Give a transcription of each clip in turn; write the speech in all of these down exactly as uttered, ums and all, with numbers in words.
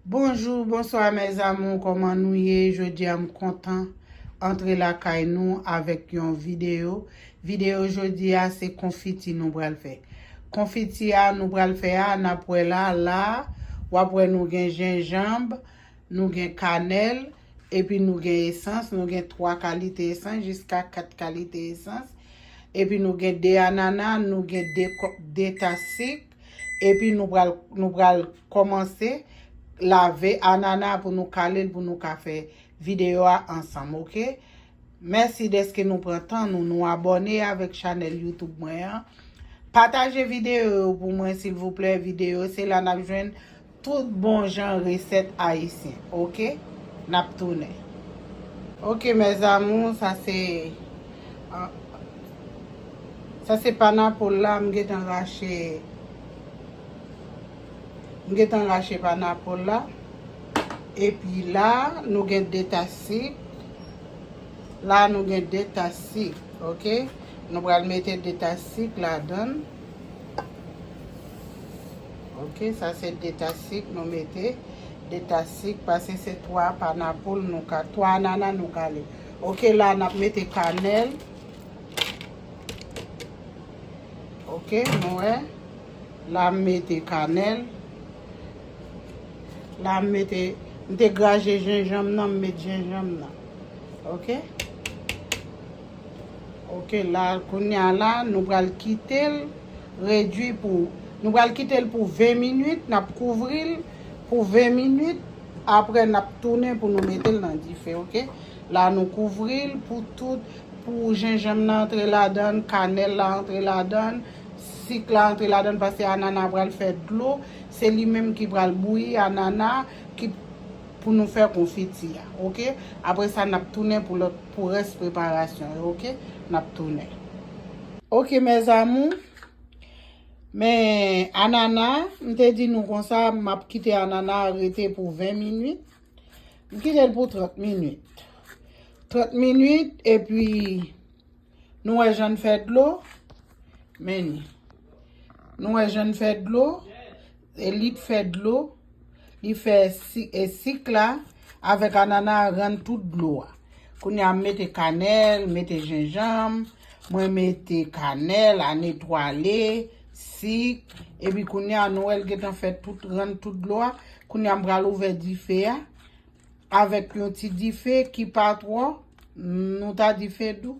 Bonjou, bonswa mes amours, kòman nou ye? Jodi a m kontan antre lakay nou avèk yon videyo. Videyo jodi a se konfiti nou pral fè. Konfiti a nou pral fè a, n ap wè la, la, w ap wè nou gen jenjanm, nou gen kanèl, epi nou gen esans, nou gen twa kalite esans jiska kat kalite esans. Epi nou gen de anana, nou gen de kò-, de tas sik, epi nou pral, nou pral kòmanse lave anana pou nou kale l, pou nou ka fè videyo a ansanm, oke? Mèsi dèske nou pran tan nou, nou abòne avèk chanèl YouTube mwen an. Pataje videyo yo pou mwen, silvouplè. Videyo, se la n ap jwenn tout bon jan resèt ayisyen, oke? N ap tounen. Oke, mes amours, sa se, ah, sa se panapol la, m gentan rache, m gentan rache panapol la. Epi la, nou gen de tas sik. La, nou gen de tas sik, oke? Nou pral mete de tas sik ladann. Oke, sa se de tas sik nou mete. De tas sik, paske se twa panapol nou ka, twa anana nou kale. Oke, la n ap mete kanèl. Oke, nou wè. La m mete kanèl. La m mete, m te graje jenjanm nan, m met jenjanm nan. Oke? Oke, la, kounye a la, nou pral kite l redui pou, nou pral kite l pou ven minit, n ap kouvri l pou ven minit, apre n ap tounen pou nou mete l nan dife, oke? La, nou kouvri l pou tout, pou jenjanm nan antre ladann, kanèl la antre ladann, sik la antre ladann, paske anana pral fè dlo, se li menm ki pral bouyi anana, ki pou nou fè konfiti a, oke? Apre sa, n ap tounen pou lòt, pou rès preparasyon yo, oke? N ap tounen. Oke, mes amours, men anana, m te di nou konsa, m ap kite anana a rete pou ven minit. M kite l pou trant minit. Trant minit, epi nou wè jan l fè dlo. Men ni. Nou wè jan l fè dlo. E li t fè dlo. Li fè si-, e sik la avèk anana a rann tout dlo a. Kounye a m mete kanèl, mete jenjanm, mwen mete kanèl, anetwale, sik, epi kounye a nou wè l gentan fè tout, rann tout dlo a. Kounye a m pral ouvè dife a. Avèk yon ti dife ki pa twò, nou ta di fe dou.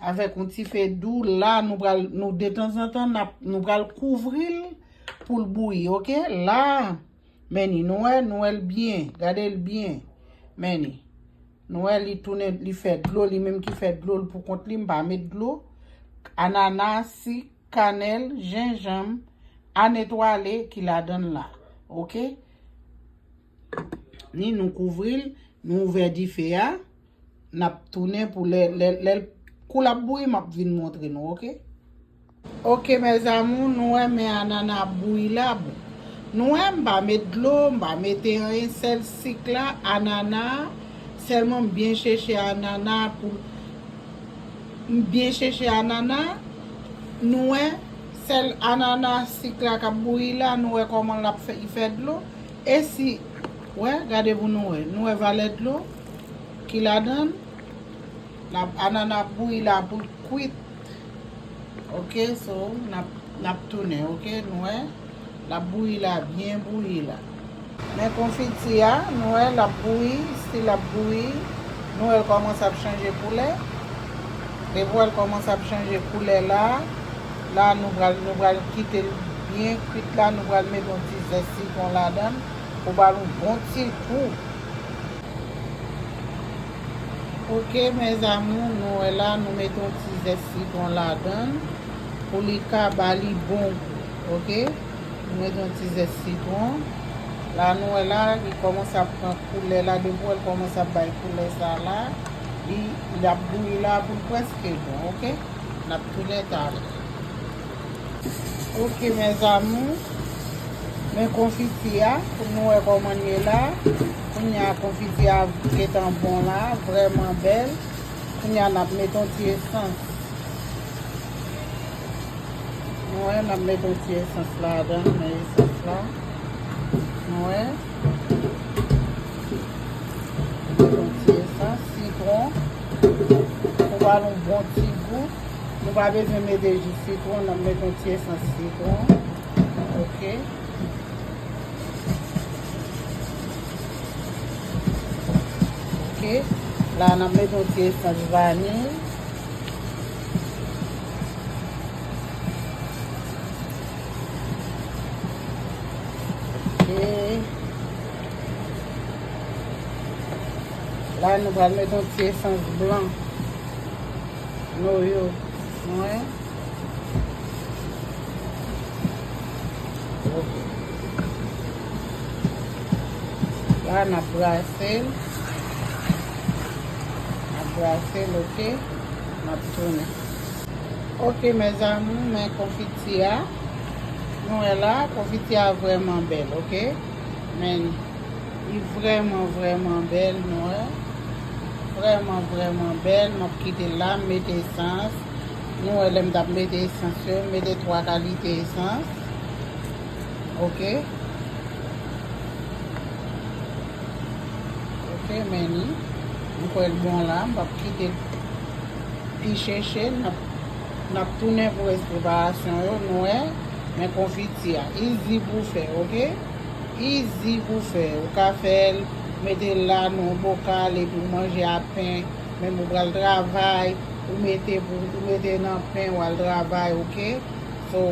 Avèk yon ti fe dou, la, nou pral, nou detanzantan, n ap, nou pral kouvri l pou l bouyi, oke? La, men ni, nou wè, nou wè l byen, gade l byen. Men ni, nou wè, li tounen, li fè dlo, li menm ki fè dlo l pou kont li, m pa met dlo. Anana, sik, kanèl, jenjanm, anetwale ki ladann la, oke? Ni nou kouvri l, nou ouvè dife a, n ap tounen pou lè, lè, lè l, kou l ap bouyi, m ap vin montre nou, oke? Oke, mes amours, nou wè men anana ap bouyi la, bon. Nou wè m pa met dlo, m pa mete anyen, sèl sik la, anana, sèlman m byen cheche anana pou, m byen cheche anana, nou wè, sèl anana sik la k ap bouyi la, nou wè kòman l ap fè, li fè dlo. E si, wè, gade pou nou wè. Nou wè valè dlo ki ladann. L ap, anana ap bouyi la pou l kwit. Oke, so, n ap, n ap tounen, oke, nou wè. L ap bouyi la, byen bouyi la. Men konfiti a, nou wè, l ap bouyi, still ap bouyi. Nou wè l kòmanse ap chanje koulè. Depi w wè l kòmanse ap chanje koulè la, la nou pral, nou pral kite l byen kwit la, nou pral mete yon ti zès sitwon ladann pou ba l yon bon ti gou. Oke, mes amours, nou wè la, nou mete yon ti zès sitwon ladann pou li ka ba li bon gou, oke? Nou mete yon ti zès sitwon. La, nou wè la, li kòmanse ap pran koulè la. Depi w wè l kòmanse ap bay koulè sa la, li, l ap bouyi la pou l prèske bon, oke? N ap tounen talè. Oke, mes amours, men konfiti a, pou nou wè kòman l ye la. Kounye a, konfiti a gentan bon la, vrèman bèl. Kounye a, n ap mete yon ti esans. Nou wè, n ap mete yon ti esans ladan, men esans la. Nou wè. Ba l yon bon ti gou. Nou pa bezwen mete ji sitwon, n ap mete yon ti esans sitwon. Ok. Ok. La, n ap mete yon ti esans vaniy. Ok. La, nou pral mete yon ti esans blan. Noyo. Mwen. Ok. La, n ap brase l. N ap brase l, ok? N ap tounen. Ok, mes amours, men konfiti a. Nou wè la, konfiti a vrèman bèl, ok? Men, li vrèman, vrèman bèl, nou wè. Vrèman, vrèman bèl. M ap kite l la, m mete esans. Nou wè lè m t ap mete esans yo, m mete twa kalite esans. Ok. Ok, men li. M kwè l bon la, m p ap kite l pi cheche. N ap, n ap tounen pou rès preparasyon yo, nou wè. Men konfiti a, easy pou fè, ok? Easy pou fè. Ou ka fè l, mete l la nan yon bokal epi w manje ak pen. Menm ou pral travay, ou mete pou, ou mete nan pen, w al travay, ok? So,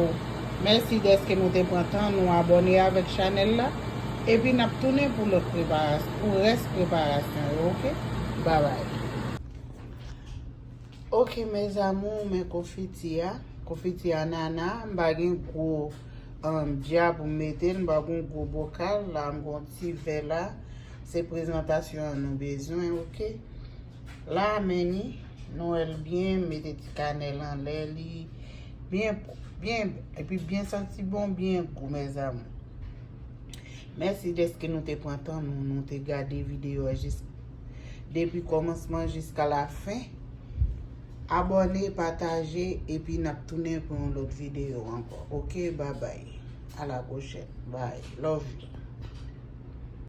mèsi dèske nou te pran tan nou abòne avèk chanèl la. Epi n ap tounen pou lòt preparasyon, pou rès preparasyon yo, ok? Babay. Ok, mes amours, men konfiti a. Konfiti anana, m pa gen gwo, um, dya pou m mete l, m pa gen gwo bokal, la m gen yon ti vè la. Se prezantasyon an nou bezwen, ok? La, men ni, nou wè l byen, mete ti kanèl anlè li. Byen, byen, epi byen santi bon, byen gou, mes amours. Mèsi dèske nou te pran tan nou, nou te gade videyo a jis, depi kòmansman jiska la fen. Abòne, pataje, epi n ap tounen pou yon lòt videyo ankò. Ok, babay. A la pwochèn. Bye. Love you.